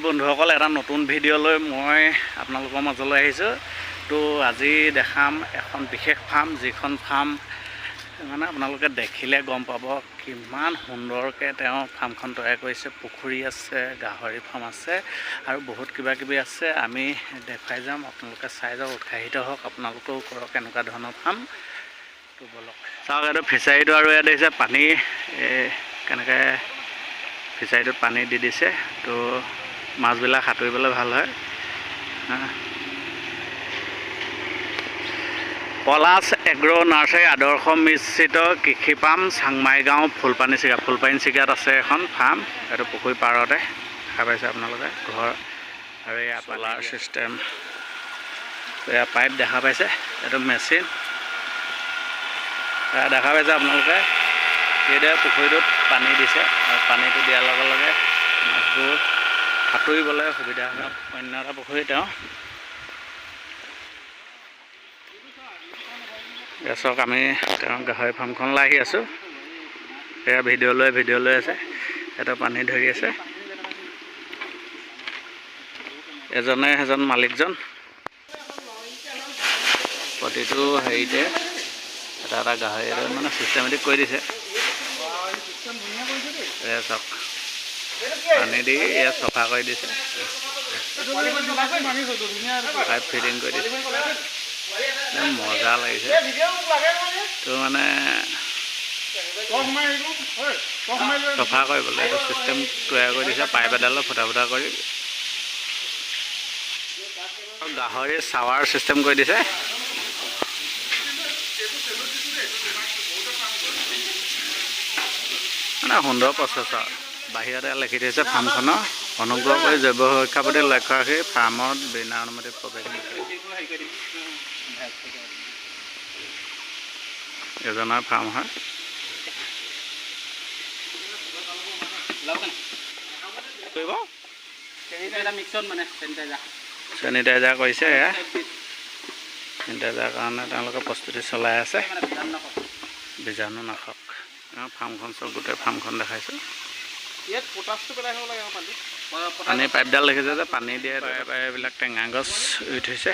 বন্ধুসকল, এটা নতুন ভিডিঅ' লৈ মই আপোনালোকৰ মাজলৈ আহিছোঁ। তো আজি দেখাম এখন বিশেষ ফাৰ্ম, যিখন ফাৰ্ম মানে আপোনালোকে দেখিলে গম পাব কিমান সুন্দৰকৈ তেওঁ ফাৰ্মখন তৈয়াৰ কৰিছে। পুখুৰী আছে, গাহৰি ফাৰ্ম আছে আৰু বহুত কিবা কিবি আছে। আমি দেখুৱাই যাম, আপোনালোকে চাই যাওক, উৎসাহিত হওক, আপোনালোকেও কৰক এনেকুৱা ধৰণৰ ফাৰ্ম। তো ব'লক, চাওক এইটো ফিচাৰীটো। আৰু ইয়াত দেখিছে পানী কেনেকৈ ফিচাৰীটোত পানী দি দিছে, তো মাছবিলাক সাঁতুৰিবলৈ ভাল হয়। পলাশ এগ্ৰ' নাৰ্চাৰী, আদৰ্শ মিশ্ৰিত কৃষি পাম, চাংমাই গাঁও, ফুলপানী চিগা। ফুলপানী চিগাত আছে এখন ফাৰ্ম। এইটো পুখুৰী পাৰতে দেখা পাইছে আপোনালোকে ঘৰ। আৰু এয়া চ'লাৰ ছিষ্টেম, এয়া পাইপ দেখা পাইছে, এইটো মেচিন এয়া দেখা পাইছে আপোনালোকে। সেইদৰে পুখুৰীটোত পানী দিছে আৰু পানীটো দিয়াৰ লগে লগে মাছবোৰ সাঁতুৰিবলৈ সুবিধা হয়। অন্য এটা পুখুৰী তেওঁ। এয়া চাওক, আমি তেওঁৰ গাহৰি ফাৰ্মখনলৈ আহি আছোঁ। এয়া ভিডিঅ' লৈ আছে, এটা পানী ধৰি আছে এজনে, সেইজন মালিকজন। প্ৰতিটো হেৰিতে এটা এটা গাহৰি মানে চিষ্টেমেটিক কৰি দিছে। এয়া চাওক, পানী দি এয়া চফা কৰি দিছে, পাইপ ফিটিং কৰি দিছে। মজা লাগিছে। তো মানে চফা কৰিবলৈ এইটো চিষ্টেম তৈয়াৰ কৰি দিছে, পাইপ এডালৰ ফুটা ফুটা কৰি। গাহৰি চাৱাৰ চিষ্টেম কৰি দিছে। মানে সুন্দৰ প্ৰচেছ। আৰু বাহিৰতে লিখি থৈছে ফাৰ্মখনৰ, অনুগ্ৰহ কৰি জৈৱ সুৰক্ষাৰ প্ৰতি লক্ষ্য ৰাখি ফাৰ্মত বিনা অনুমতিত প্ৰৱেশ নকৰিব। এজনৰ ফাৰ্ম হয়। কৰিব চেনিটাইজাৰ কৰিছে। এয়া চেনিটাইজাৰ কাৰণে তেওঁলোকে প্ৰস্তুতি চলাই আছে। বীজাণু নাশক। ফাৰ্মখন চব, গোটেই ফাৰ্মখন দেখাইছোঁ। পানী পাইপডাল দেখিছে যে পানী দিয়ে, এইবিলাক টেঙা গছ ৰুই থৈছে।